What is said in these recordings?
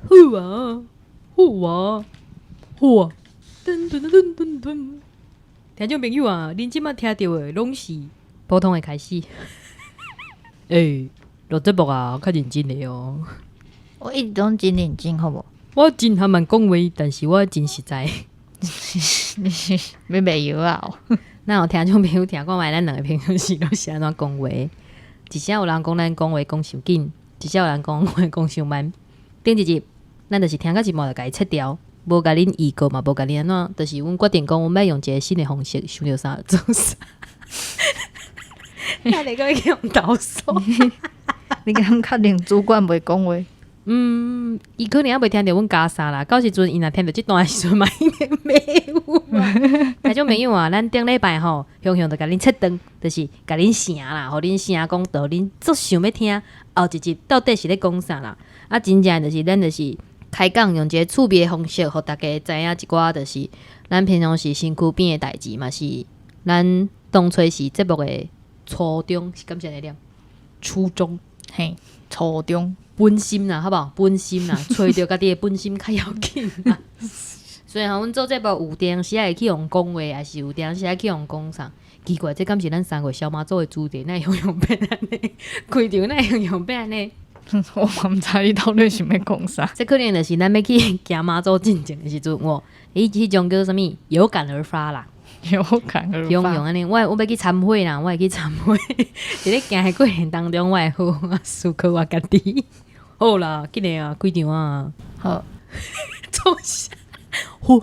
好啊，好啊，好啊！噔噔噔噔噔噔，聽眾朋友啊，恁這馬聽著的攏是普通的開始。欸，錄節目啊，較認真的哦。我一直攏真認真，好無？我真含慢講話，但是我真實在。你是欲賣藥啊？那有聽眾朋友聽看覓，咱兩个平常時攏是按怎講話？一聲有人講咱講話講傷緊，一聲有人講話講傷慢。頂一集，咱就是聽到一半就共伊切掉，無共恁預告嘛，無共恁按怎，就是阮決定講，阮欲用一个新的方式，想著啥就做啥。遐爾閣去予投訴？你敢確定主管袂講話？嗯，伊可能猶未聽著阮加啥啦。到時陣伊若聽著這段的時陣嘛，應該沒有啊。聽眾朋友啊，咱頂禮拜吼，雄雄就共恁切斷，就是共恁聲啦，予恁聲講著恁足想欲聽後一集到底是咧講啥啦。啊，真正就是咱就是開講，用一个趣味的方式，予大家知影一寡，就是咱平常時身軀邊的代誌，嘛是咱當初時節目的初衷，是敢是按呢念？初衷，嘿，初衷。本心啦，好無？本心啦，揣著家己的本心較要緊啦。所以吼，阮做節目有當時會去予講話，抑是有當時愛去予講啥？奇怪，這敢是咱三月小媽祖的主題？哪會雄雄變按呢？開場哪會雄雄變按呢？我嘛毋知你到底想欲講啥。這可能就是咱欲去行媽祖進前的時陣，喔，彼種叫做啥物？有感而發啦。有感而發。雄雄按呢，我欲去參會啦，我會去參會。佇咧行的過程當中，我會好好思考我家己。好啦，緊來啊，開場啊。好。創啥？好。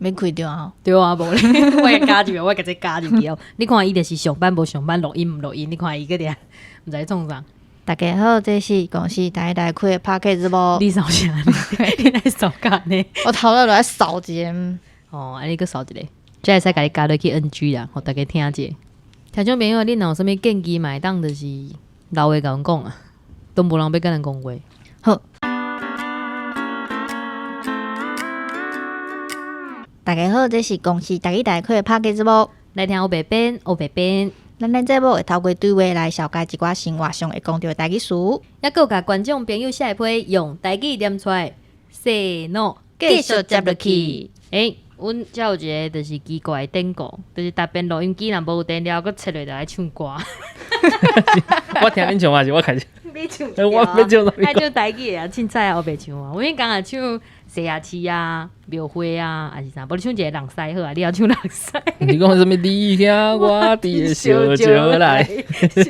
欲開場啊？對啊，無咧，我會加入，我共這加入去哦。你看伊就是上班無上班，錄音毋錄音，你看伊閣佇遐，毋知創啥。大家好，這是公視台台開的 Podcast 節目。你掃啥？你來掃甲呢？我頭先來掃一个。哦，按呢閣掃一个，這會使共你加落去 NG 啦，予大家聽者。聽眾朋友，恁若有啥物建議嘛會當就是留話共阮講啊，都無人欲共咱講話。好。大家好，這是公視台台開的 Podcast 節目。來聽烏白編，烏白編。咱的節目會透過對話來紹介一寡生活上會講著的台語詞，猶閣有共觀眾朋友寫的批用台語念出來，洗腦繼續接落去。欸，阮遮有一个就是奇怪的典故，就是逐遍錄音機若無電了，閣切落來愛唱歌。我聽恁唱還是我開始？你唱，我欲唱啥物？愛唱台語的啊，凊彩啊，烏白唱啊。阮彼工也唱西亞市啊、廟會啊，抑是啥？無你唱一个人師好啊，你也唱人師。你講啥物？你兄我佇小石內，小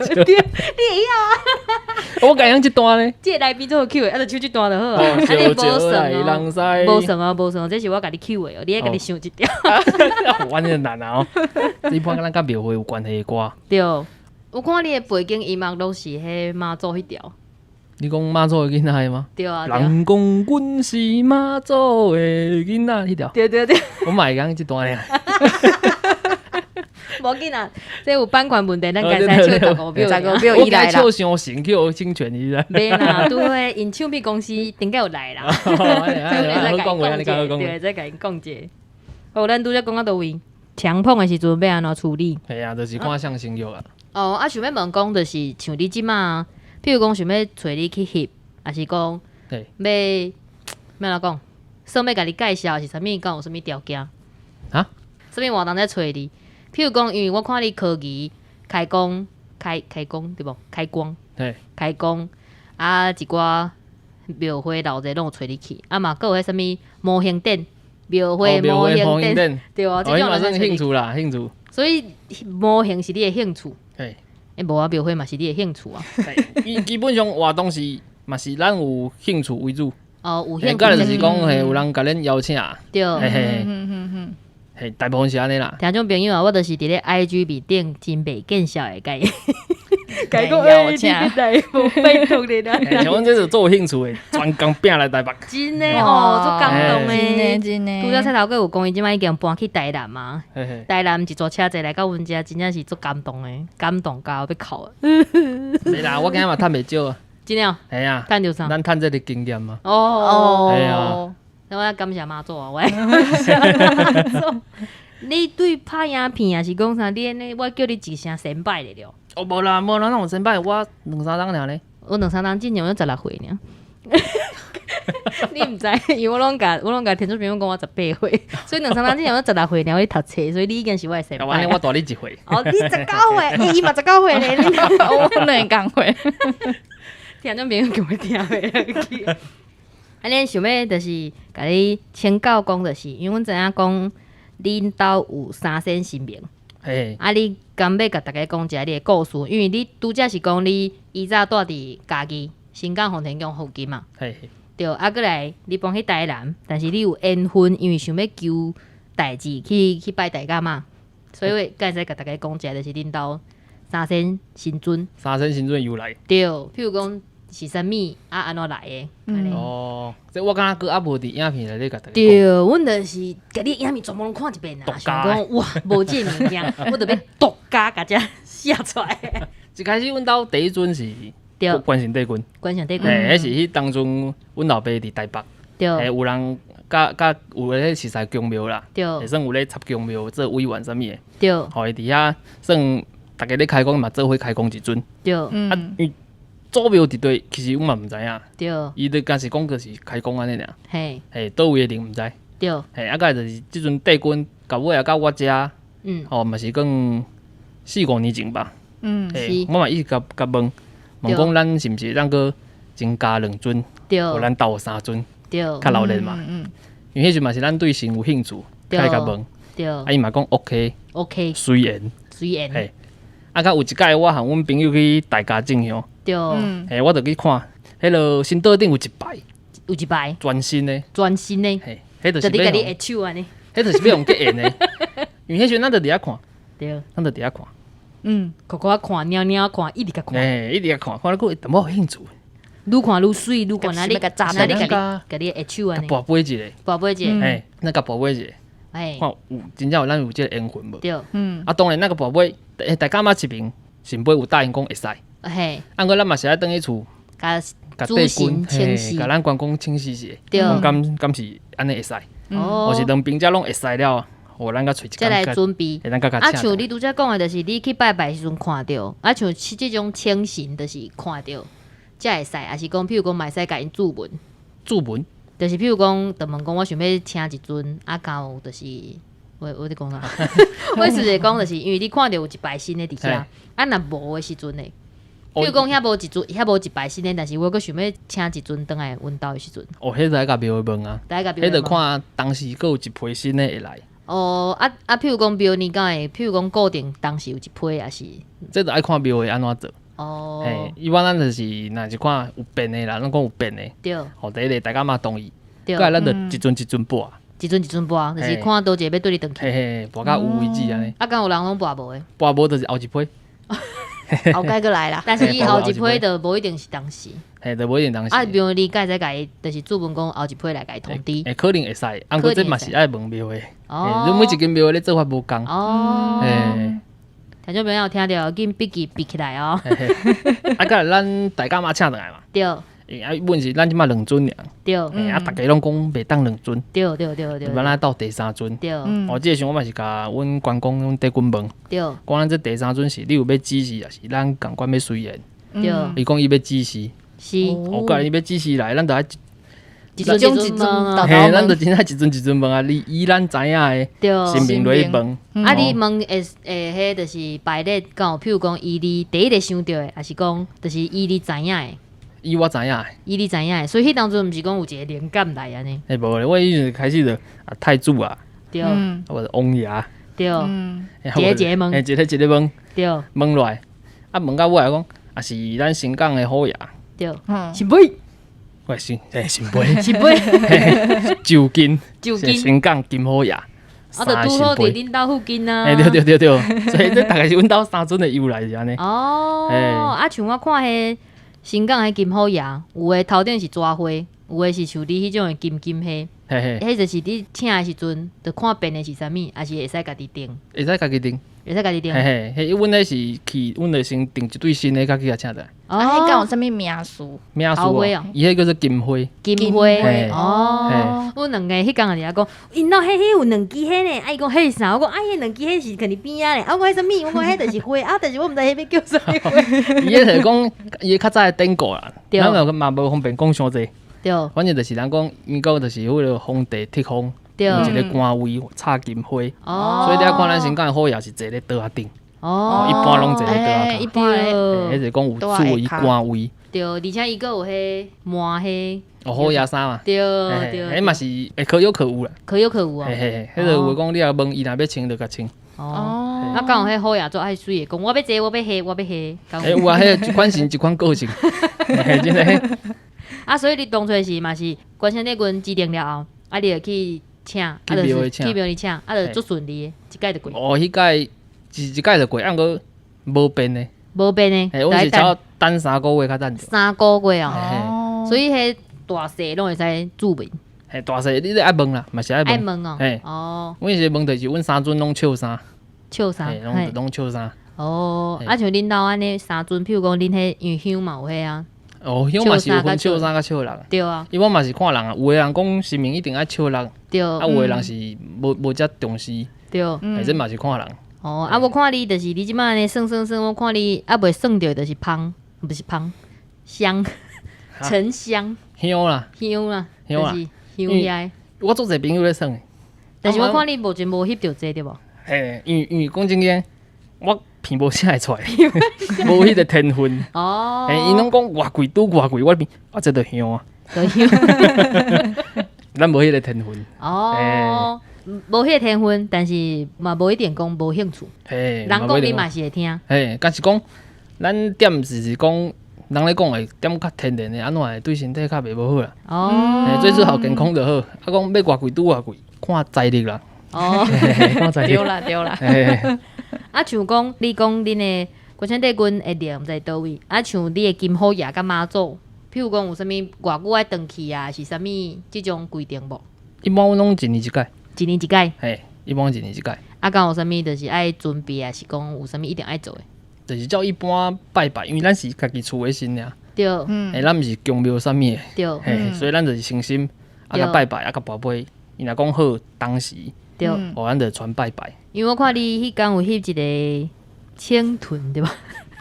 石對，你會曉啊？我敢曉這段呢？這个來賓做好 cue 的，啊，就唱這段就好啊。小石內人師，無算哦，無算哦，這是我共你 cue 的哦，你愛家己想一條。我這難啊哦，這般敢若佮廟會有關係的歌。對，我看你的背景音樂攏是彼媽祖彼條。你講媽祖的囡仔嗎？對啊。人講阮是媽祖的囡仔，彼條。對對對。我嘛會講這段爾。無緊啊，這有版權問題，咱該使唱十五秒，十五秒以內啦。我唱傷神，去予侵權，你知？袂啦，拄好𪜶唱片公司頂下有來啦。好講話，你講對，再共𪜶講者。好，咱拄才講到佗位，強碰的時陣欲按怎處理？係啊，就是看誰先約啊。哦，啊，想欲問講，就是像你這馬，譬如講想欲揣你去翕，抑是講欲欲按怎講，算欲共你介紹是啥物？敢有啥物條件？啊？啥物活動在揣你？譬如講，因為我看你科技開光、開開光對無？開光，開光啊！一寡廟會鬧熱攏有揣你去，啊嘛，閣有彼啥物模型展，廟會模型展，對啊，這種嘛算興趣啦，興趣。所以模型是你的興趣。嘿，欸，無啊，廟會嘛是你的興趣啊。基本上活動是嘛是咱有興趣為主。哦，有興趣。再就是講，嘿，有人共咱邀請。對。嘿嘿嘿，大部分是按呢啦。聽眾朋友啊，我就是佇咧 IG 面頂真袂見笑的，共伊共講邀請，拜託你啦。像阮這是做有興趣的，專工拚來台北。真的哦，足感動的。真的真的。拄才菜頭閣有講，伊這擺已經搬去台南嘛。台南一座車坐來到阮遮，真正是足感動的，感動到欲哭。袂啦，我今日嘛趁袂少啊。真的哦。係啊。趁著啥？咱趁這個經驗嘛。哦。係啊。那我感謝媽祖啊！我感謝媽祖。你對拍影片抑是講啥？你按呢？我叫你一聲先輩咧了。哦，無啦，無啦，哪有先輩？我兩三冬爾呢。我兩三冬進前，我十六歲爾。你毋知，因為我攏共聽眾朋友講我18歲，所以兩三冬之前我16歲，爾我咧讀冊，所以你已經是我的先啊，按呢輩。我大你一歲。哦，你19歲，欸，伊嘛19歲咧，你我兩共歲。聽眾朋友叫我聽袂去。啊，恁想欲就是共你請教講，就是因為阮知影講恁兜有三仙神明。啊，你敢欲共逐家講一下你的故事？因為你拄才是講你以早蹛佇嘉義新港奉天宮附近嘛。對，啊，閣來你搬去台南，但是你有緣分，因為想欲求代誌去拜大甲媽，所以敢會使共逐家講一下，就是恁兜三仙神尊。三仙神尊由來。對，譬如講是啥物啊，按怎來的？按呢。哦，這我敢若閣猶無佇影片內底共逐家對，講。阮就是共你影片全部攏看一遍啊，獨家的。想講哇，無這个物件，我著欲獨家共這寫出來。一開始阮兜第一尊是關聖帝君。關聖帝君。嘿，彼是彼當陣阮老爸佇台北，嘿，有人佮佮有咧熟似宮廟啦，會算有咧插宮廟做委員啥物的，吼，伊佇遐算逐家咧開光嘛，做伙開光一尊。啊，因為祖廟佇佗，其實阮嘛毋知影。伊就敢是講就是開光按呢爾。嘿，佗位的靈毋知。嘿，啊，閣來就是這陣帝君到尾啊，到我遮，吼嘛是講四五年前吧。嘿，我嘛一直共共問，問講咱是毋是會當閣增加兩尊，予咱兜有三尊，較熱鬧嘛。因為彼時嘛是咱對神有興趣，開共問。啊，伊嘛講 OK。隨緣。隨緣。嘿，啊，閣有一擺我和阮朋友去大家進香。嘿，我就去看，彼个神桌頂有一排。有一排。全新的。全新的。嘿，彼就是就佇共你下手按呢。彼就是欲予結緣的。因為彼時陣咱就佇遐看。咱就佇遐看。擱閣看，貓貓看，一直共看。嘿，一直共看，看了閣有淡薄有興趣。愈看愈媠，愈看若你，若你共你共你下手按呢。跋杯一下。跋杯一下。嘿，咱共跋杯一下。看有真正有咱有這个緣分無？啊，當然咱共跋杯，欸，大甲媽這邊聖杯有答應講會使。啊，毋過咱嘛是愛轉去厝，共主神請示，共咱關公請示一下，講敢敢是按呢會使。或是兩邊遮攏會使了，予咱閣揣一才來準備。啊，像你拄才講的，就是你去拜拜時陣看著，啊，像這種請神，就是看著才會使，抑是講，譬如講，嘛會使共𪜶註文。註文。就是譬如講，就問講我想欲請一尊，啊，敢有就是我咧講啥？我意思是講，就是因為你看著有一排新的佇遐，啊，若無的時陣呢？譬如講遐無一尊，遐無一排新的，但是我閣想欲請一尊轉來阮兜的時陣。哦，彼就愛共廟會問啊，彼就看當時閣有一批新的會來。哦，啊啊，譬如講廟你敢會，譬如講固定當時有一批，抑是？這就愛看廟會按怎做。哦。嘿，一般咱就是，若是看有變的啦，咱講有變的。吼，第一个大家嘛同意。閣來咱就一尊一尊跋。一尊一尊跋，就是看佗一个欲綴你轉去。嘿嘿，跋到有為止按呢。啊，敢有人攏跋無的？跋無就是後一批。後蓋閣來啦。但是伊後一批就無一定是當時。嘿，就無一定當時。啊，廟你敢會使共伊，就是註文講後一批來共伊通知。欸，可能會使，啊，毋過這嘛是愛問廟的。哦。你每一間廟咧做法無仝。哦。嘿。聽眾朋友聽著，緊筆記筆起來哦。啊，閣來咱大甲媽請轉來嘛。對。欸，啊，阮是咱這馬兩尊爾。對。欸，啊，逐家攏講袂當兩尊。咱來鬥第三尊。哦，這个時陣我嘛是共阮關公、阮帝君問。講咱這第三尊是你有欲指示，抑是咱仝款欲隨緣？伊講伊欲指示。哦，閣來伊欲指示來，咱就愛一尊一尊問。嘿，咱就真正一尊一尊問啊！你以咱知影的神明落去問。啊，你問會會，彼就是排列，敢有？譬如講，以你第一个想著的，抑是講，就是以你知影的。以我知影的。以你知影的，所以彼當陣毋是講有一個靈感來按呢？欸，無咧，我彼陣開始就啊太子啊，啊無王爺，一个一个問，欸，一个一個問，問落來，啊問到尾來講，啊是咱新港的虎爺，聖杯。喂，聖欸聖杯，聖杯，就近，就近，新港金虎爺，啊，就拄好佇恁兜附近啊。欸，對對對對，所以這大概是阮兜三尊的由來是按呢。哦，啊，像我看彼新港彼金虎爺，有的頭頂是抓花，有的是像你彼種的金金彼。嘿嘿，彼就是你請的時陣，就看變的是啥物，抑是會使家己定？會使家己定。會使家己訂。嘿嘿，彼阮彼是去，阮就先訂一對新的，才去共請轉來。啊，彼敢有啥物名詞？名詞哦，伊彼叫做金花。金花哦，阮兩个彼工也佇遐講，𪜶儂彼彼有兩支彼呢，啊伊講彼是啥？我講啊，彼兩支彼是囥佇邊仔咧，啊我講彼啥物？我講彼就是花，啊但是我毋知彼欲叫啥物花。伊彼就是講，伊較早的典故啦，咱嘛無方便講傷濟。反正就是人講，因講就是彼个皇帝敕封，有一个官位插金花，所以你看咱新港的虎爺是坐咧桌仔頂。哦，一般攏坐咧桌仔跤，一般彼就是講有賜伊官位。對，而且伊閣有彼滿彼。哦，虎爺衫嘛。對對。彼嘛是會可有可無啦。可有可無哦。嘿嘿，彼個有講你若問伊若欲穿就共穿。哦。啊，敢有彼虎爺做愛媠的，講我欲這，我欲彼，我欲彼。欸，有啊，彼一款神一款個性。真的。啊，所以你當初時嘛是關聖帝君指定了後，啊，你就去請，啊，就是去廟裡請，啊，就足順利的，一擺就過。哦，彼擺是一擺就過，啊，毋過無變的。無變的。嘿，阮是差不多等3個月較等。3個月哦。所以彼大細攏會使注明。嘿，大細你著愛問啦，嘛是愛問。愛問哦。嘿。哦。阮是問題是阮三尊攏笑衫。笑衫。攏攏笑衫。哦，啊，像恁兜按呢三尊，譬如講恁彼因為香嘛有彼啊。哦，香嘛是有分笑衫佮笑六。對啊。伊我嘛是看人啊，有的人講神明一定愛笑六。對。啊，有的人是無無遮重視。對。嘿，這嘛是看人。哦，啊，我看你就是你這擺按呢算算算，我看你猶未算著就是芳，毋是芳，香，沉香。香啦。香啦。香啦。就是香遐。我足濟朋友咧算的。但是我看你目前無翕著這對無？嘿，因為因為講真經，我鼻無啥會出來，無彼個天分。哦。嘿，𪜶攏講偌貴，拄偌貴，我邊啊，這就香啊。就香。咱無彼個天分。哦。無彼個天分，但是嘛無一定講無興趣。嘿，人講你嘛是會聽。嘿，敢是講咱點是講人咧講會點較天然的，按怎會對身體較袂無好啦。哦。嘿，最主要健康就好。啊，講欲偌貴拄偌貴，看財力啦。哦。看財力。對啦對啦。啊，像講你講恁的關聖帝君的廟毋知佗位，啊，像你的金虎爺佮媽祖，譬如講有啥物偌久愛轉去啊，是啥物這種規定無？一般阮攏一年一擺。一年一擺。嘿，一般一年一擺。啊，敢有啥物就是愛準備啊？是講有啥物一定愛做的？就是照一般拜拜，因為咱是家己厝的神爾。對。嘿，咱毋是宮廟啥物的。對。嘿，所以咱就是誠心啊，共拜拜啊，共跋杯。伊若講好，當時。對。哦，咱就傳拜拜。因為我看你彼工有翕一個青豚對無？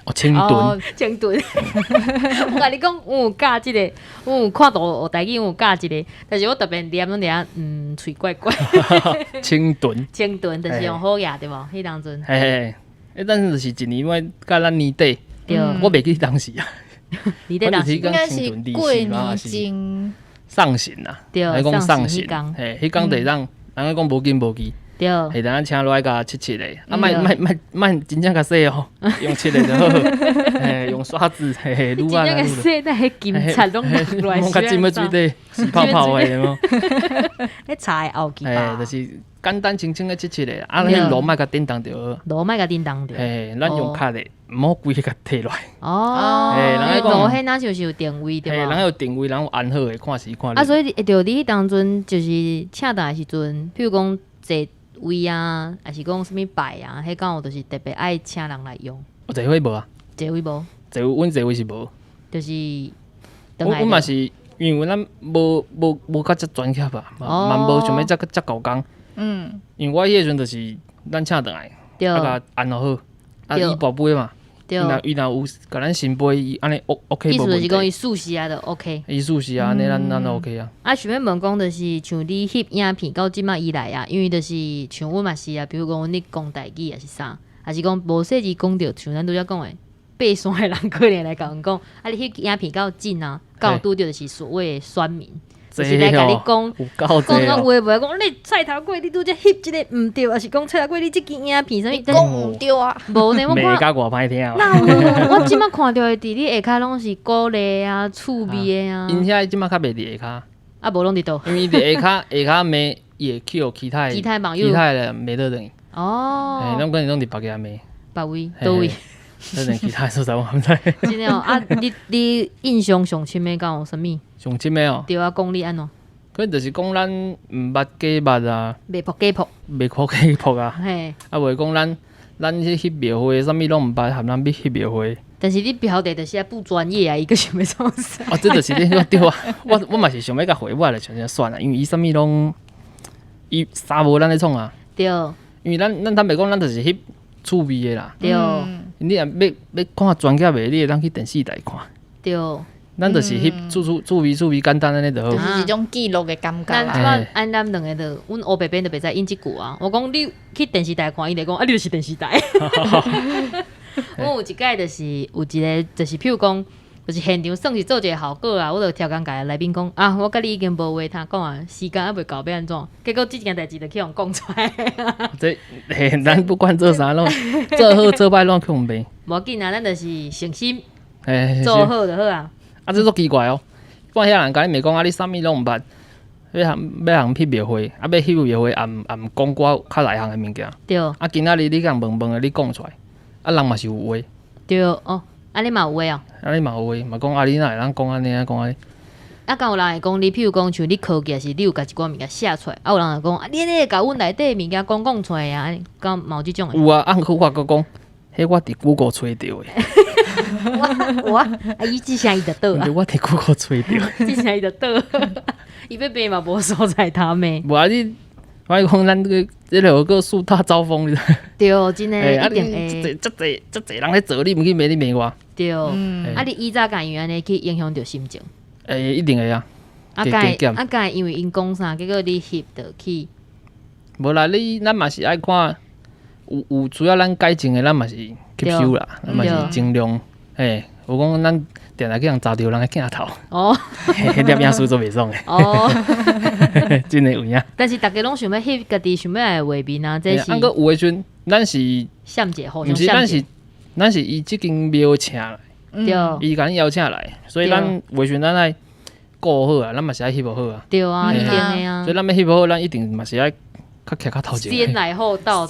哦，青豚。青豚。我共你講，阮有教這个，阮有看到學台語，阮有教這个，但是我特別念攏佇遐，嗯，喙怪怪。青豚。青豚就是用虎爺對無？彼當陣。嘿嘿，欸，但是就是一年我佮咱年底，對，我袂記當時啊。年底當時應該是過年前。送神啊，對，講送神，嘿，彼工就讓人講無緊無忌。對，彼當請落來共拭拭咧，啊，莫莫莫莫真正共洗哦，用拭的就好，嘿，用刷子，嘿嘿，擼啊。真正共洗，那彼金漆攏落來，攏較浸佇水底，起泡泡的哦。彼茶會後期吧。嘿，就是簡單清清的拭拭咧，啊，彼爐莫共叮當就好。爐莫共叮當著。嘿，咱用敲的，毋好規个共提落來。哦，嘿，人爐彼若像是有定位對無？嘿，人有定位，人有安好的，看時看。啊，所以對，你彼當陣就是請轉來時陣，譬如講坐位啊，抑是講啥物拜啊，彼敢有就是特別愛請人來用。哦，坐位無啊？坐位無？坐位，阮坐位是無。就是，阮阮嘛是，因為咱無無無較遮專業啊，嘛無想欲遮遮厚工。嗯。因為我彼個時陣就是咱請轉來，啊共安好，啊伊跋杯嘛。伊若伊若有共咱聖杯，伊按呢 OK 意思無問題。就是講伊試試啊，就 OK。伊試試啊，按呢咱咱 OK 啊。啊，想欲問講就是像你翕影片到這馬以來啊，因為就是像阮嘛是啊，比如講阮咧講台語抑是啥，抑是講無細膩講著，像咱拄才講的，爬山的人可能來共阮講，啊，你翕影片到盡啊，敢有拄著就是所謂的酸民。就是來共你講，講講有的無的，講你菜頭粿，你拄才翕這个毋對，抑是講菜頭粿你這支影片啥物？講毋對啊！無呢，我看。罵甲偌歹聽。哪有？我這馬看著的佇你下跤攏是鼓勵啊、趣味的啊。𪜶遐這馬較袂佇下跤。啊，無攏佇佗？因為佇下跤下跤罵，伊會去予其他的其他網友其他的罵倒轉去。哦。嘿，攏可能攏佇別个罵。別位，佗位？可能其他所在我毋知。真的哦，啊，你你印象上深的敢有啥物？上深的哦。對啊，講你按怎？可能就是講咱毋捌假捌啊，袂噗假噗，袂噗假噗啊。嘿。啊，無講咱咱去翕廟會，啥物攏毋捌，含咱欲翕廟會。但是你表弟就是不專業啊，伊閣想欲創啥？哦，這就是你對啊！我嘛是想欲共回，我就想想算啦，因為伊啥物攏伊啥無咱咧創啊。因為咱坦白講，咱就是翕趣味的啦。你若欲看專業的，你會當去電視台看。咱就是翕趣味簡單按呢就好。就是一種記錄的感覺啦。咱這擺按咱兩個就，阮烏白邊就袂使應這句啊。我講你去電視台看，伊就講啊，你就是電視台。我有一擺就是有一個，就是譬如講，就是現場算是做一個效果啊。我就超工共來賓講啊，我佮你已經無話通講啊，時間猶未到，欲按怎？結果這件代誌就去予人講出來。這嘿，咱不管做啥攏做好做歹攏去予罵。無要緊啊，咱就是誠心做好就好啊。啊，這足奇怪哦！看遐人共你罵講啊，你啥物攏毋捌，欲通欲通翕廟會，啊欲翕廟會，也毋也毋講寡較內行的物件。啊，今仔日你共人問問的，你講出來，啊人嘛是有話。對哦，按呢嘛有話哦。按呢嘛有話，嘛講啊，你哪會當講按呢啊？講按呢。啊，敢有人會講你？譬如講，像你科技是，你有共一寡物件寫出來，啊，有人會講啊，你按呢共阮內底物件講講出來啊，敢嘛有這種的？有啊，啊，毋過我閣講，彼我佇 Google 揣著的。我啊，伊這聲伊就倒啊。我佇 Google 揣著。這聲伊就倒，伊欲罵嘛無所在通罵。無啊，你我講咱這個這個個樹大招風，你知？對，真的，一定會。遮濟遮濟人咧做，你毋去罵，你罵我。對，啊，你以早敢因為按呢去影響著心情？會，一定會啊。啊，敢啊敢因為𪜶講啥，結果你翕著去。無啦，你咱嘛是愛看有需要咱改進的，咱嘛是吸收啦，咱嘛是盡量。嘿，有講咱定定去予人砸著人的鏡頭。攝影師做袂爽的。真的有影。但是逐家攏想欲翕家己想欲愛的畫面啊，這是。啊，毋過有的時陣，咱是。閃者，毋是，咱是伊這間廟請來。伊共咱邀請來，所以咱有的時陣咱愛顧好啊，咱嘛是愛翕好啊。對啊，一定的啊。所以咱欲翕好，咱一定嘛是愛較徛較頭前。先來後到，啊，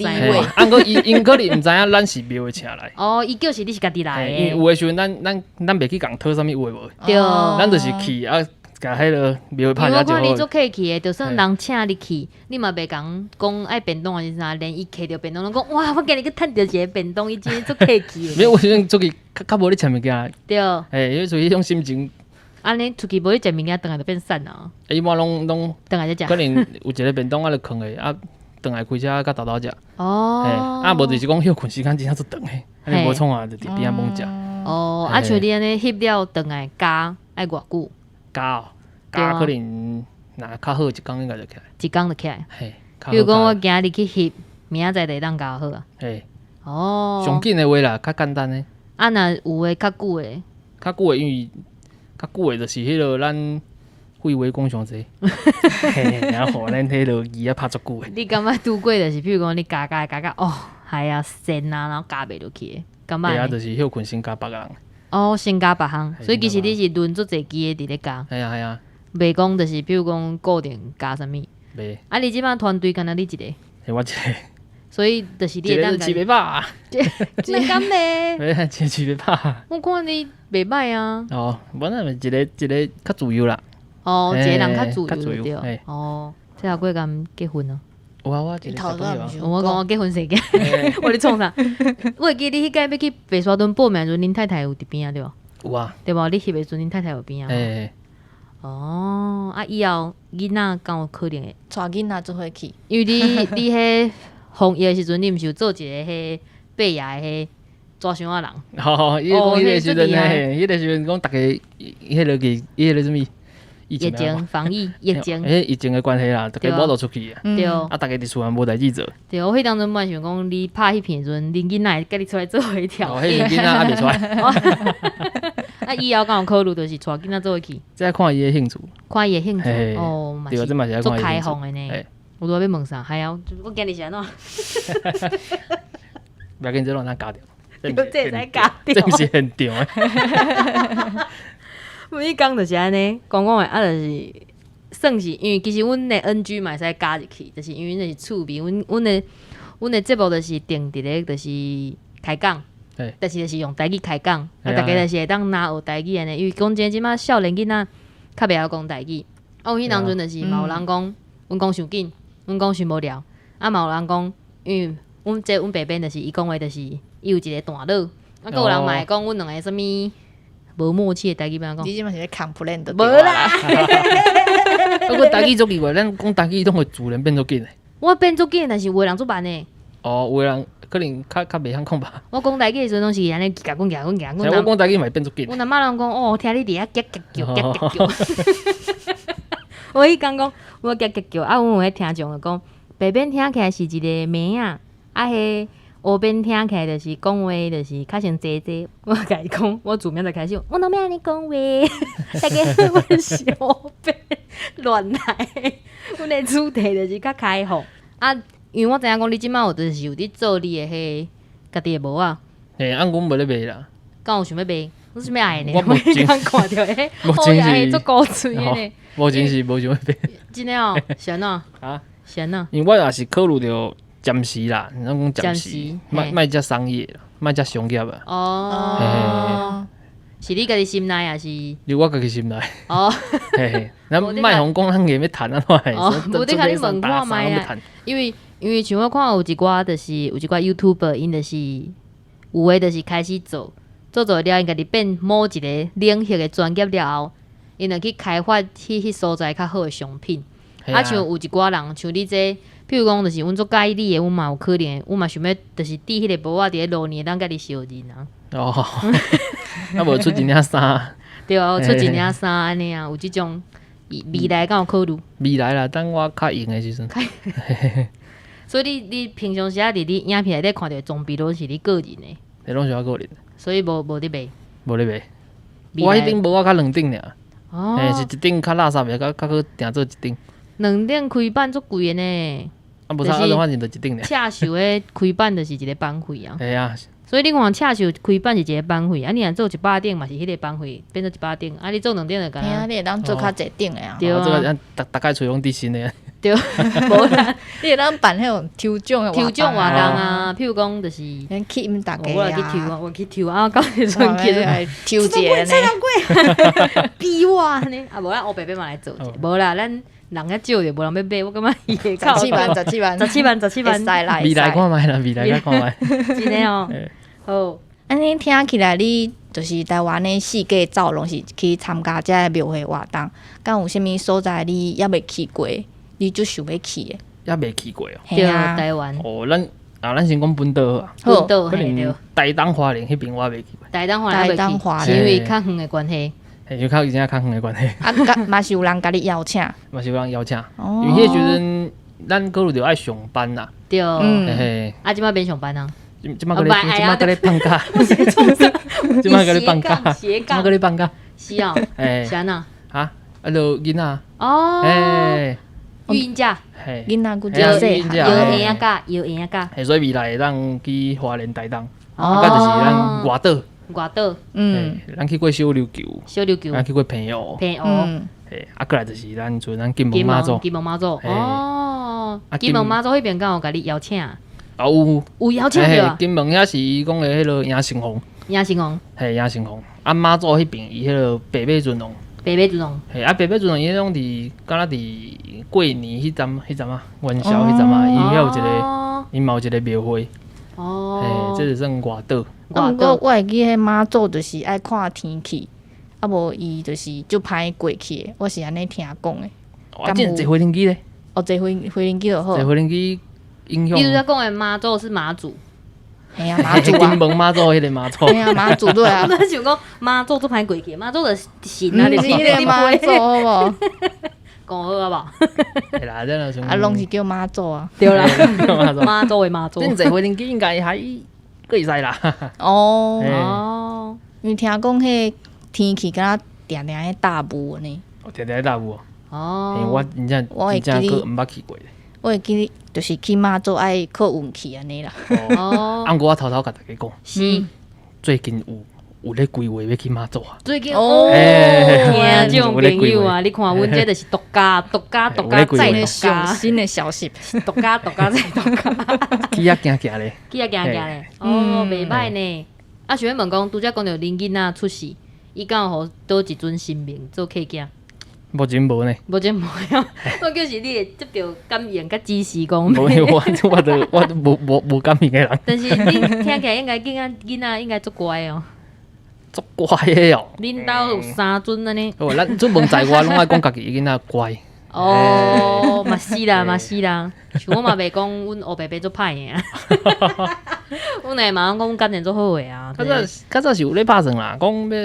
毋過伊𪜶可能毋知影咱是廟的請來。哦，伊叫是你是家己來的。因為有的時陣，咱袂去共討啥物有的無的。咱就是去啊，共彼个廟拍下就好。我看你足客氣的，就算人請你去，你嘛袂共講愛便當還是啥，連伊提著便當攏講哇，我今日閣趁著一个便當，伊真的足客氣。沒有，我時陣出去較較無咧食物件。嘿，因為屬於彼種心情。按呢出去無咧食物件，轉來就變瘦啊。伊嘛攏攏轉來才食。可能有一个便當啊，就囥咧啊，轉來開車佮沓沓食。啊，無就是講歇睏時間真正足長的，啊，無創啊，就佇邊仔猛食。哦，啊，像你按呢翕了轉來加愛偌久？加哦，加可能若較好一工應該就起來。一工就起來。嘿。比如講，我今日去翕，明仔載就會當交好啊。嘿。哦。上緊的話啦，較簡單的。啊，若有的較久的。較久的，因為較久的，就是彼个咱廢話講傷濟，然後咱彼个字仔拍足久的。你感覺拄過就是，比如講你加加加加哦，係啊，線啊，然後加袂落去的，感覺。對啊，就是歇睏先加別項。哦，先加別項，所以其實你是輪足濟支的佇咧加。係啊係啊。袂講就是，比如講固定加啥物。袂。啊，你這擺團隊敢若你一個？係我一個。所以就是你會當一個飼袂飽。那敢咧？袂，一个飼袂飽。我看你袂歹啊。哦，無那咪一个一个較自由啦。哦，一個人較自由對。哦，這下過敢結婚啊？有啊，我一個小朋友。我講我結婚生囝，我咧創啥？我會記你彼屆欲去白沙屯報名時陣，恁太太有佇邊仔對無？有啊。對無？你翕的時陣，恁太太有邊仔。哦，啊，以後囡仔敢有可能會？帶囡仔做伙去。因為你彼防疫的時陣，你毋是有做一个彼伯爺的彼抓箱仔人？吼，伊講彼个時陣嘿，彼个時陣講逐家彼个個彼个啥物？疫情防疫，疫情，欸，疫情的關係啦，逐家無法度出去啊。對。啊，逐家佇厝內無代誌做。對，我彼當陣本來想講，你拍彼片的時陣，恁囡仔會共你出來做伙跳。哦，彼囡仔猶袂出來。啊，以後敢有考慮，就是帶囡仔做伙去。這愛看伊的興趣。看伊的興趣，哦，嘛是足開放的呢。我拄仔欲問啥？係啊，我今日是按怎？不要緊，這攏通加掉。這會使加掉。這毋是現場的。每工就是按呢，講講的啊，就是算是因為其實阮的 NG 嘛會使加入去，就是因為那是趣味。阮的節目就是定佇咧，就是開講，但是就是用台語開講，啊，逐家就是會當若學台語按呢。因為講真，這擺少年囡仔較袂曉講台語。啊，有彼當陣就是嘛有人講，阮講傷緊，阮講傷無聊，啊嘛有人講，因為阮這阮爸編就是伊講話，就是伊有一個段落，啊，閣有人嘛會講阮兩個啥物無默契的台語欲按怎講？你這嘛是咧 complain 就無啦，啊，閣台語足奇怪，咱講台語攏會自然變足緊的。我變足緊，但是有的人足慢的。哦，有的人可能較較袂曉講吧。我講台語的時陣攏是按呢，夾滾夾滾夾滾。我講台語嘛會變足緊。阮阿嬤攏講哦，聽你佇遐夾夾叫夾夾叫。我彼工講我夾夾叫，啊，阮有彼聽眾就講，白邊聽起來是一個妹仔，啊，彼烏邊聽起來就是講話就是較像姐姐。我共伊講，我自明仔開始，我攏欲按呢講話，大家好，阮是烏邊亂來，阮的主題就是較開放。啊，因為我知影講你這擺有就是有佇做你的彼家己的帽仔。嘿，啊，阮無咧賣啦。敢有想欲賣？你想欲愛呢？我目前剛看著彼，目前是足古錐的呢。目前是無想欲賣。真的哦，是按怎？啊？是按怎？因為我也是考慮著暫時啦，咱講暫時，莫莫遮商業啦，莫遮商業啊。哦，是你家己心內抑是？是我家己心內。哦，嘿嘿，咱莫予講咱硬欲趁按怎的？哦，無你共你問看覓啊？因為像我看有一寡，就是有一寡 YouTuber，𪜶就是有的就是開始做，做做了，𪜶家己變某一個領域的專業了後，𪜶就去開發去彼所在較好的商品。啊，像有一寡人，像你這個，譬如講，就是阮足佮意你的，阮嘛有可能，阮嘛想欲，就是佇彼個帽仔佇咧路年，當佮你相認啊。哦，啊無出一領衫。對啊，出一領衫按呢啊，有這種未來敢有考慮？未來啦，等我較閒的時陣。所以你平常時啊，佇你影片內底看著的裝備攏是你個人的？嘿，攏是我個人。所以無佇賣。無咧賣。我彼頂帽仔較兩頂爾。哦。嘿，是一頂較垃圾的，較較閣訂做一頂。兩頂開版足貴的呢。啊，無差，啊，反正就一頂爾。刺繡的開版就是一個版費啊。嘿啊。所以你看刺繡開版是一個版費，啊，你若做100頂嘛是彼個版費，變做100頂，啊，你做兩頂就敢若。嘿啊，你會當做較濟頂的啊。對啊。逐擺揣攏佇新的。對，無啦，你會當辦彼種抽獎的抽獎活動啊，譬如講就是，吸引大家我來去抽啊，我去抽啊，到時陣去抽一個呢，比我呢，啊無咱烏白白嘛來做者，無啦，咱人較少就無人欲買，我感覺伊會十七萬，十七萬，十七萬，十七萬，會使啦，未來看覓啦，未來看覓。真的哦，好，按呢聽起來你就是台灣的四界走攏是去參加這个廟會活動，敢有啥物所在你猶未去過？你足想欲去的？猶未去過哦。對，台灣。哦，咱啊，咱先講本島啊。本島可能台東花蓮彼邊我未去過。台東花蓮未去，是因為較遠的關係。嘿，就較真正較遠的關係。啊，嘛是有人共你邀請。嘛是有人邀請。因為彼時陣咱考慮著愛上班啦。對。嘿嘿。啊，這擺免上班啊？這擺閣咧，這擺閣咧放假。這擺閣咧放假。斜槓。這擺閣咧放假。是哦。是按怎？啊，啊，就囡仔。哦。育嬰假，囡仔閣較細漢，搖嬰仔假，搖嬰仔假。嘿，所以未來會當去花蓮、台東，啊，就是咱外島。外島，咱去過小琉球，小琉球，咱去過澎湖，澎湖，嘿，啊，過來就是咱賰咱金門媽祖，金門媽祖，哦，金門媽祖彼邊敢有共你邀請？啊有，有邀請著。金門遐是伊講的彼个贏成王，贏成王，嘿，贏成王。啊，媽祖彼邊伊彼个白馬尊王。白馬尊王，嘿，啊，白馬尊王伊彼種佇敢若佇過年彼陣，彼陣啊，元宵彼陣啊，伊遐有一個，伊嘛有一個廟會，哦，嘿，這就算外島。啊，毋過我會記彼媽祖就是愛看天氣，啊無伊就是足歹過去的，我是按呢聽講的。啊，這坐飛行機咧？哦，坐飛行機就好。坐飛行機影響。你拄才講的媽祖是馬祖。嘿啊，媽祖啊，金門媽祖彼个媽祖。嘿啊，媽祖對啊。我想講媽祖足歹過去，媽祖就是神啊，毋是彼个媽祖好無？講好啊無？會啦，這若像啊，攏是叫媽祖啊。對啦，媽祖的媽祖。恁坐飛行機應該還會使啦。哦哦，因為聽講彼天氣敢若定定咧大霧呢。哦，定定咧大霧。哦。我真正真正閣毋捌去過。我會記就是去媽祖愛靠運氣按呢啦。哦。啊，毋過我偷偷共大家講，是最近有咧規劃欲去媽祖啊。最近哦，聽眾朋友啊，你看阮這就是獨家、獨家、獨家再獨家新的消息，獨家、獨家再獨家。去遐行行咧，去遐行行咧，哦，袂䆀呢。啊，想欲問講，拄才講著恁囡仔出世，伊敢有予佗一尊神明做契囝？目前無呢。目前無啊，我就是你會接著感應佮指示講。無，我都無感應的人。但是你聽起來應該囡仔應該足乖哦。足乖的哦。恁兜有三孫按呢？哦，咱出門在外攏愛講家己囡仔乖。哦，嘛是啦，嘛是啦。像我嘛袂講阮烏白白足歹的啊。阮會嘛攏講阮感情足好的啊。較早是有咧拍算啦，講欲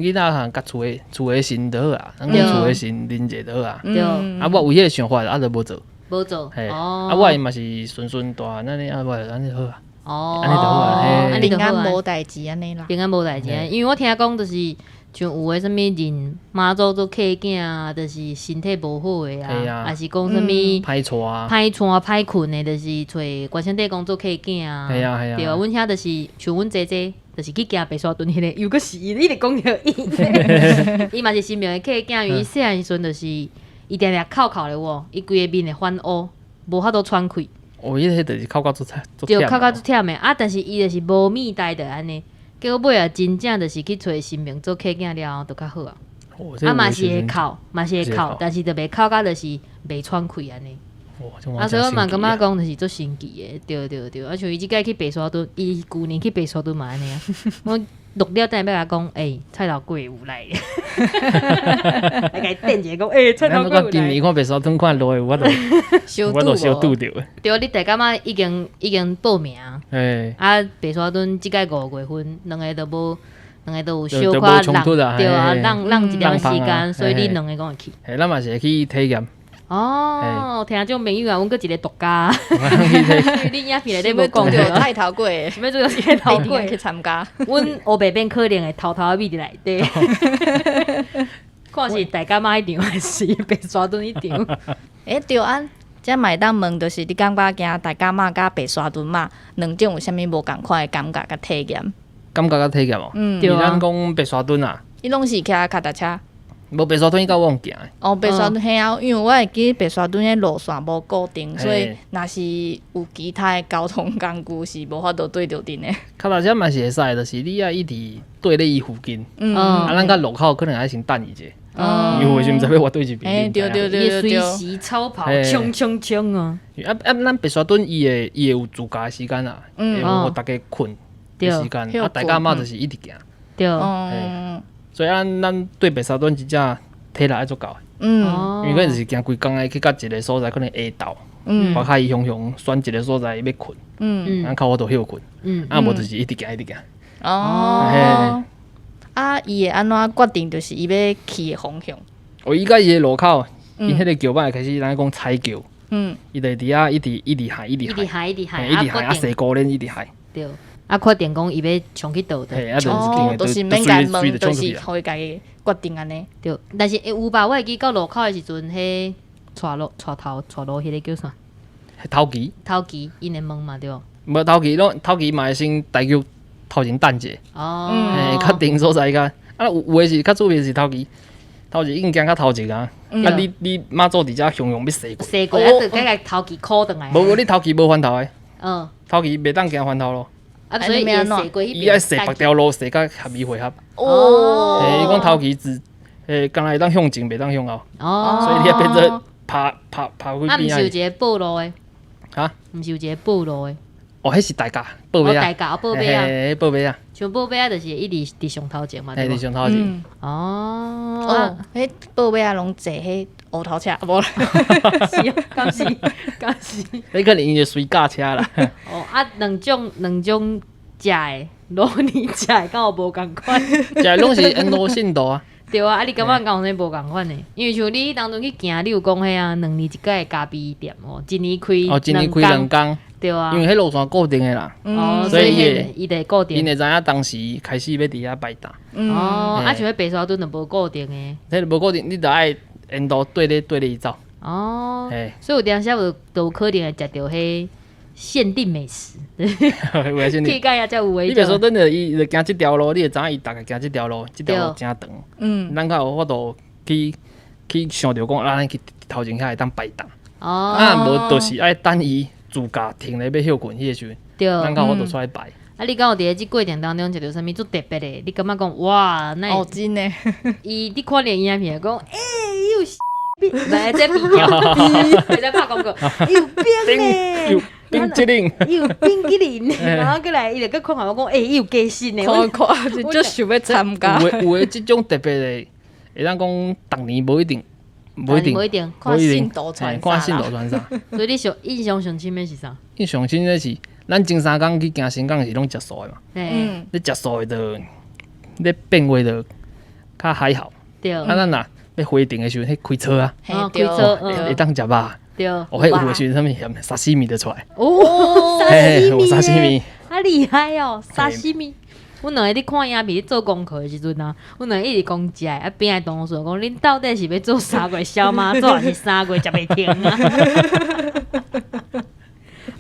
予囡仔通共厝的神就好啊，咱講厝的神認者就好啊。對。啊，我有彼個想法，啊，就無做。無做。啊，我嘛是順順大漢按呢，啊，我就按呢好啊。哦。按呢就好啊。平安無代誌按呢啦。平安無代誌，因為我聽講就是像有的啥物認媽祖做契囝啊，就是身體無好的啊，抑是講啥物歹娶歹娶歹睏的，就是揣關聖帝公做契囝啊。對啊對啊，阮遐就是像阮姐姐，就是去行白沙屯彼个，又閣是伊，一直講著伊，伊嘛是神明的契囝，因為伊細漢時陣就是伊定定哭哭咧喎，伊規个面會反烏，無法度喘氣。哦，伊彼就是哭甲足慘，對，哭甲足忝的啊！但是伊就是無物代就按呢，結果尾啊真正就是去揣神明做契囝了後，就較好啊。啊嘛是會哭，嘛是會哭，但是就袂哭甲就是袂喘氣按呢。啊，所以我嘛感覺講就是足神奇的，對對對。啊，像伊這擺去白沙屯，伊舊年去白沙屯嘛按呢啊。我錄了等下欲共伊講，欸，菜頭粿有來，來共伊點一下講，欸，菜頭粿有來。今年看白沙屯看落雨，我都相拄著。對，你大感覺已經報名。啊，白沙屯這擺5月份，兩个都無，兩个都有小可讓，對啊，讓讓一點時間，所以你兩个攏會去。嘿，咱嘛是會去體驗。哦，聽眾朋友啊，阮閣一个獨家。你影片內底無講著菜頭粿，啥物做菜頭粿去參加？阮烏白變可能會偷偷覕佇內底，看是大甲媽彼場，還是白沙屯彼場？欸，對啊，這嘛會當問，就是你感覺行大甲媽佮白沙屯媽兩種有啥物無仝款的感覺佮體驗？感覺佮體驗哦。嗯，對啊。咱講白沙屯啊，伊攏是騎跤踏車。無白沙屯伊較我用行的。哦，白沙屯嘿啊，因為我會記白沙屯彼路線無固定，所以若是有其他的交通工具是無法度對著陣的。跤踏車嘛是會使，就是你愛一直綴咧伊附近。啊，咱到路口可能愛先等伊者。因為有時毋知欲倚佗一邊。對對對對對。隨時超跑，衝衝衝啊！啊啊，咱白沙屯伊會有自駕的時間啊，會予逐家睏的時間。啊，大甲媽就是一直行。對。所以咱對白沙屯真正體力愛足夠的，因為嗰陣是行規工的去到一个所在，可能下晝，我較伊雄雄選一个所在欲睏，咱較有法度歇睏，啊無就是一直行一直行。哦，啊，伊會按怎決定？就是伊欲去的方向？哦，伊佮伊的路口，伊彼个轎仔會開始咱講踩轎，伊就佇遐一直一直害，一直害，一直害，一直害，啊，踅孤輪一直害。對。啊，決定講伊欲衝去佗的，哦，就是免共問，就是予伊家己決定按呢。對，但是有吧？我會記到路口的時陣，彼帶路帶頭帶路彼个叫啥？頭旗。頭旗，𪜶會問嘛對無？無頭旗攏頭旗嘛會先大叫頭前等者。哦。嘿，較定所在較啊，有的是較趣味是頭旗，頭前已經行較頭前啊。啊，你媽祖佇遮雄雄欲踅過。踅過啊，就共頭旗箍轉來。無無，你頭旗無翻頭的。頭旗袂當行翻頭路。啊，所以伊踅過彼伊愛踅別條路，踅甲合伊會合。哦。嘿，伊講頭旗只，敢若會當向前，袂當向後。哦。所以你愛變做拍拍拍去邊仔。啊，毋是有一個報路的。哈？毋是有一個報路的。哦，彼是大甲報尾仔。大甲報尾仔。嘿，報尾仔。像報尾仔就是一直佇上頭前嘛。嘿，佇上頭前。哦。哦，彼報尾仔攏坐彼烏頭車，無啦。是啊，敢是敢是。彼可能𪜶是隨駕車啦。哦，啊，兩種食的，老年食的，敢有無仝款？食的攏是沿路信徒啊。對啊，啊你感覺敢有啥無仝款的？因為像你當陣去行，你有講彼啊，兩年一擺的咖啡店哦，一年開哦，一年開兩工。對啊。因為彼路線固定的啦。哦，所以伊就會固定。𪜶會知影當時開始欲佇遐擺檔。哦，啊像彼白沙屯就無固定的。彼無固定，你就愛沿路綴咧伊走。哦。所以有當時有都有可能會食著彼限定美食。去到遐才有的。你白沙屯就伊就行這條路，你會知影伊大概行這條路，這條路誠長。咱較有法度去想著講，啊，咱去頭前遐會當擺檔。哦。啊，無就是愛等伊自駕停咧欲歇睏彼个時陣，咱較有法度出來擺。啊，你敢有佇咧這過程當中食著啥物足特別的？你感覺講哇，那哦，真的，伊你看著影片講，欸，伊有來這比較，袂使拍廣告，伊有冰呢，有冰淇淋，伊有冰淇淋，然後過來伊就閣看看我講，欸，伊有加薪呢，看看就足想欲參加。有的這種特別的，會當講逐年無一定，無一定，無一定，看信徒傳看信徒傳啥。所以你上印象上深的是啥？印象深的是，咱前三工去行神港是攏食素的嘛。你食素的就，你變化就較還好。對。啊，咱若欲回程的時陣，彼開車啊，開車會當食肉。對。哦，彼有的時陣啥物鹹沙西米就出來。哦，沙西米。啊厲害哦，沙西米。阮兩个咧看影片咧做功課的時陣啊，阮兩个一直講食的，啊邊仔同事講，恁到底是欲做3月燒媽祖，還是3月食袂停啊？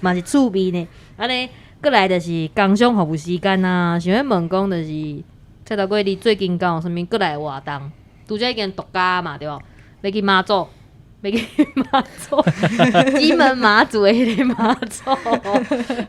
嘛是趣味呢。按呢，閣來就是工商服務時間啊，想欲問講就是菜頭粿，你最近敢有啥物閣來的活動？拄才已經獨家嘛，對無？欲去媽祖，欲去媽祖，金門馬祖的彼個媽祖，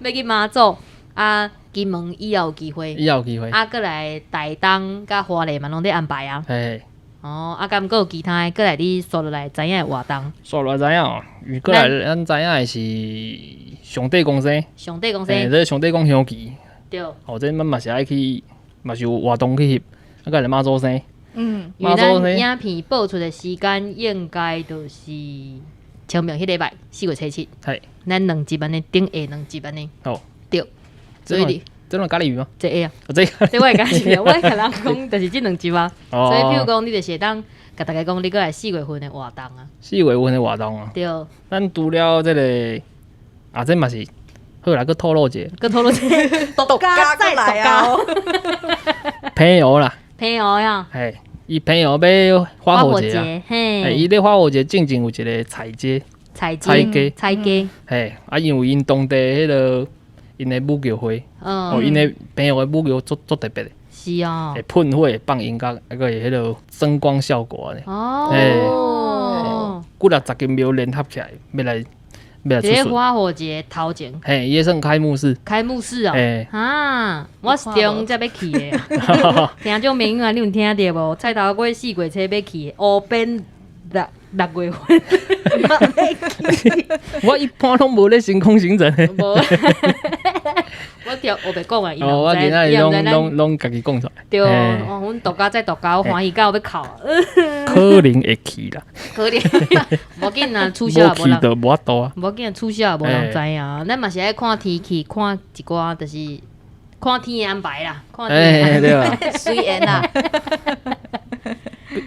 欲去媽祖啊！金門以後有機會，以後有機會。啊，閣來台東佮花蓮嘛，攏佇安排啊。嘿。哦，啊，敢閣有其他的，閣來你紲落來知影的活動？紲落來知影哦，閣來咱知影的是上帝公生。上帝公生。這個上帝公香旗。對。哦，這咱嘛是愛去，嘛是有活動去翕。啊，閣來媽祖生。因為咱影片播出的時間應該就是清明彼禮拜4月初7。嘿。咱兩集按呢，頂下兩集按呢。哦。對。所以你。這攏咖喱魚嗎？這個啊，這這我會家己，我會共人講，就是這兩集啊。所以，譬如講，你就是會當共大家講，你閣來4月份的活動啊。4月份的活動啊。對。咱除了這個，啊，這嘛是好來，閣透露一下。閣透露一下，獨家再獨家。朋友啦。朋友呀。嘿，伊朋友欲花火節啊。嘿。伊咧花火節進前有一個踩街。踩踩街。踩街。嘿，啊，因為𪜶當地彼個。𪜶的舞橋會，哦，𪜶的朋友的舞橋足足特別的，是哦，會噴火、放音樂，啊，閣會彼個聲光效果按呢。哦，幾若十間廟聯合起來，欲來欲來出巡。花火節頭前，嘿，伊算開幕式。開幕式哦，啊，我是中才欲去的。聽眾朋友啊，你有聽著無？菜頭粿4月初欲去的，烏邊6月份。我一般攏無咧星空行程。無，我聽烏白講啊，伊哦，我今仔日攏攏攏家己講出來。對，哦，阮獨家再獨家，我歡喜到欲哭。可能會去啦。可能，無緊啊，取消也無人。無去就無法度啊。無緊，取消也無人知啊。咱嘛是愛看天氣，看一寡，就是看天的安排啦。看天。對啊。隨緣啦。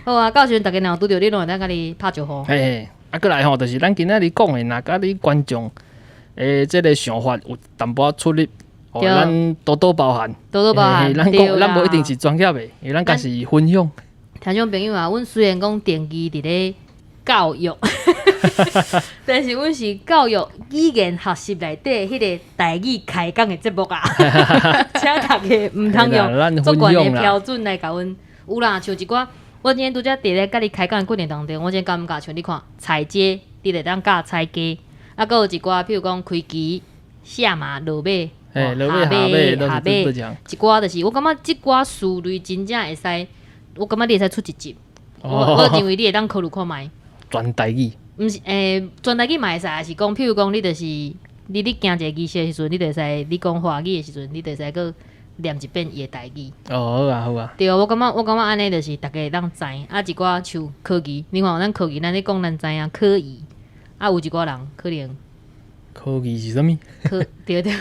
好啊，到時陣逐家若有拄著，你攏會當共你拍招呼。嘿，啊，閣來吼，就是咱今仔日講的，若佮你觀眾的這個想法有淡薄仔出入，哦，咱多多包涵，多多包涵。咱講，咱無一定是專業的，因為咱敢是分享。聽眾朋友啊，阮雖然講定期佇咧教育，但是阮是教育語言學習內底彼個台語開講的節目啊，請大家毋通用足懸的標準來共阮。有啦，像一寡。我今天拄才佇咧佮你開講的過程當中，我真感覺像你看踩街，你會當教踩街，啊，閣有一寡，譬如講開旗、下馬、落馬、下馬、下馬，一寡就是我感覺這寡詞類真正會使，我感覺你會使出一集，我認為你會當考慮看覓。全台語？毋是，全台語嘛會使，是講，譬如講，你就是你咧行一個儀式的時陣，你就會使你講華語的時陣，你就會使閣念一遍伊的台語。哦，好啊，好啊。對，我感覺我感覺按呢就是逐家會當知，啊，一寡像科技，你看咱科技，咱咧講咱知影可以，啊，有一寡人可能。科技是啥物？科對對。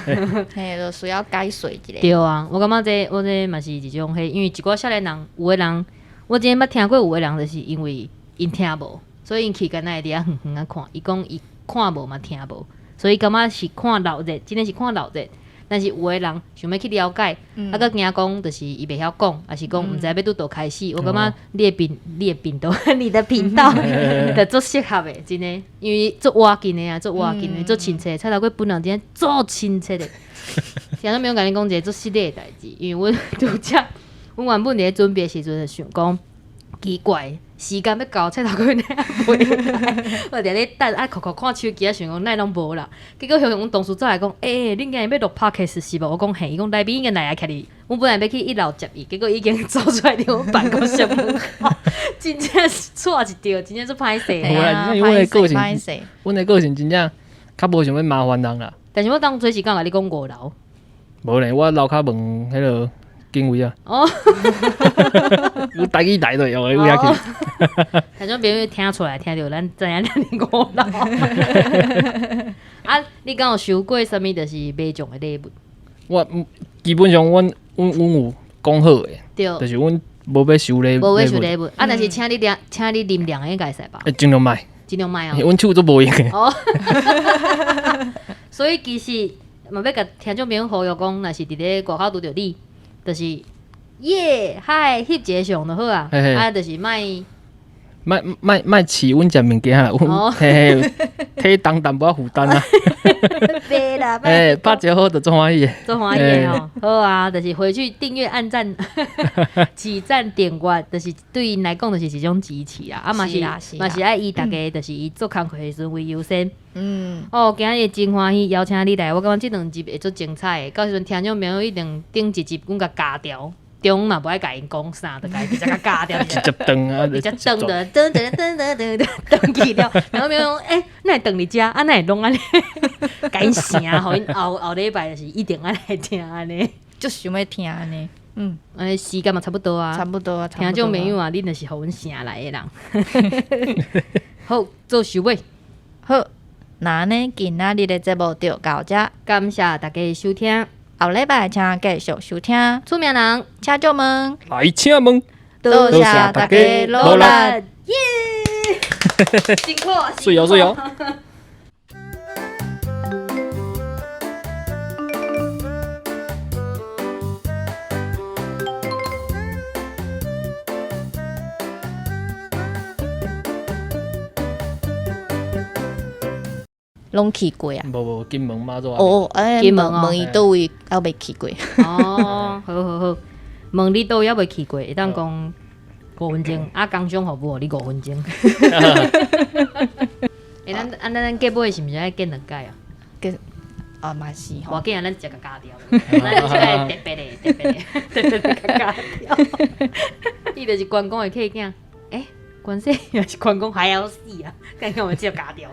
嘿，就需要解說一下。對啊，我感覺這我這嘛是一種彼，因為一寡少年人，有的人，我之前捌聽過有的人就是因為𪜶聽無，所以𪜶去敢若會佇遐遠遠仔看，伊講伊看無嘛聽無，所以感覺是看鬧熱，真的是看鬧熱。但是有的人想欲去了解，啊，閣驚講就是伊袂曉講，抑是講毋知欲拄佗開始。我感覺你的頻，你的頻道，你的頻道就足適合的，真的，因為足倚近的啊，足倚近的，足親切。菜頭粿本人真的足親切的。聽眾朋友共你講一个足失禮的代誌，因為阮拄才，阮原本佇咧準備的時陣就想講，奇怪，時間欲到，菜頭粿呢袂來，我佇咧等啊，摳摳看手機啊，想講哪會攏無啦。結果雄雄阮同事走來講，欸，恁今日欲錄 podcast 是無？我講嘿，伊講來賓已經來啊，徛佇，阮本來欲去一樓接伊，結果已經走出來佇阮辦公室門口，真正是錯一著，真正足歹勢。無啦，因為阮的個性，阮的個性真正較無想欲麻煩人啦。但是我當初是敢有共你講五樓？無咧，我樓跤問彼个警衛啊。哦，有台語來就會用的位去。聽眾朋友聽出來，聽著咱知影咱佇五樓。啊，你敢有收過啥物？就是媽祖的禮物？我基本上阮阮阮有講好的，就是阮無欲收禮，無欲收禮物。啊，若是請你涼，請你啉涼，應該會使吧？會盡量莫，盡量莫哦。阮手足無閒的。哦，所以其實嘛，欲共聽眾朋友呼籲講，若是佇咧外口拄著你，就是耶嗨翕一个相就好啊，啊，就是莫莫莫莫飼阮食物件啦，阮嘿嘿，體重淡薄仔負擔啊。袂啦，欸，拍招呼就足歡喜的，足歡喜的吼。好啊，就是回去訂閱、按讚、起讚、點閱，就是對𪜶來講就是一種支持啊。啊嘛是嘛是愛以逐家，就是以做工課的時陣為優先。哦，今日真歡喜邀請你來，我感覺這兩集會足精彩的。到時陣聽眾朋友一定頂一集，阮共加掉。中嘛無愛共𪜶講啥，就共伊直接共加掉，直接斷啊，直接斷就斷斷斷斷斷斷去了。然後朋友講，欸，哪會斷佇遮？啊，哪會攏按呢？共𪜶聲，予𪜶後後禮拜就是一定愛來聽按呢，足想欲聽按呢。嗯，按呢時間嘛差不多啊，差不多啊。聽眾朋友啊，恁就是予阮聲來的人。好，做收尾。好，那呢，今仔日的節目就到遮，感謝大家收聽。後禮拜請繼續收聽。出名人，請就問，來請問，多謝大家努力，耶！辛苦，水哦水哦。攏去過啊？無無，金門媽祖。哦，欸，金門問伊佗位猶未去過。哦，好好好，問你佗位猶未去過，會當講五分鐘，啊，工商服務予你五分鐘。欸，咱啊，咱結尾是毋是愛見兩擺啊？結啊嘛是無要緊啊，咱直接共加掉。咱這個特別的，特別的，特別的共加掉。伊就是關公的契囝，欸，關西也是關公還要死啊！剛剛我們直接加掉。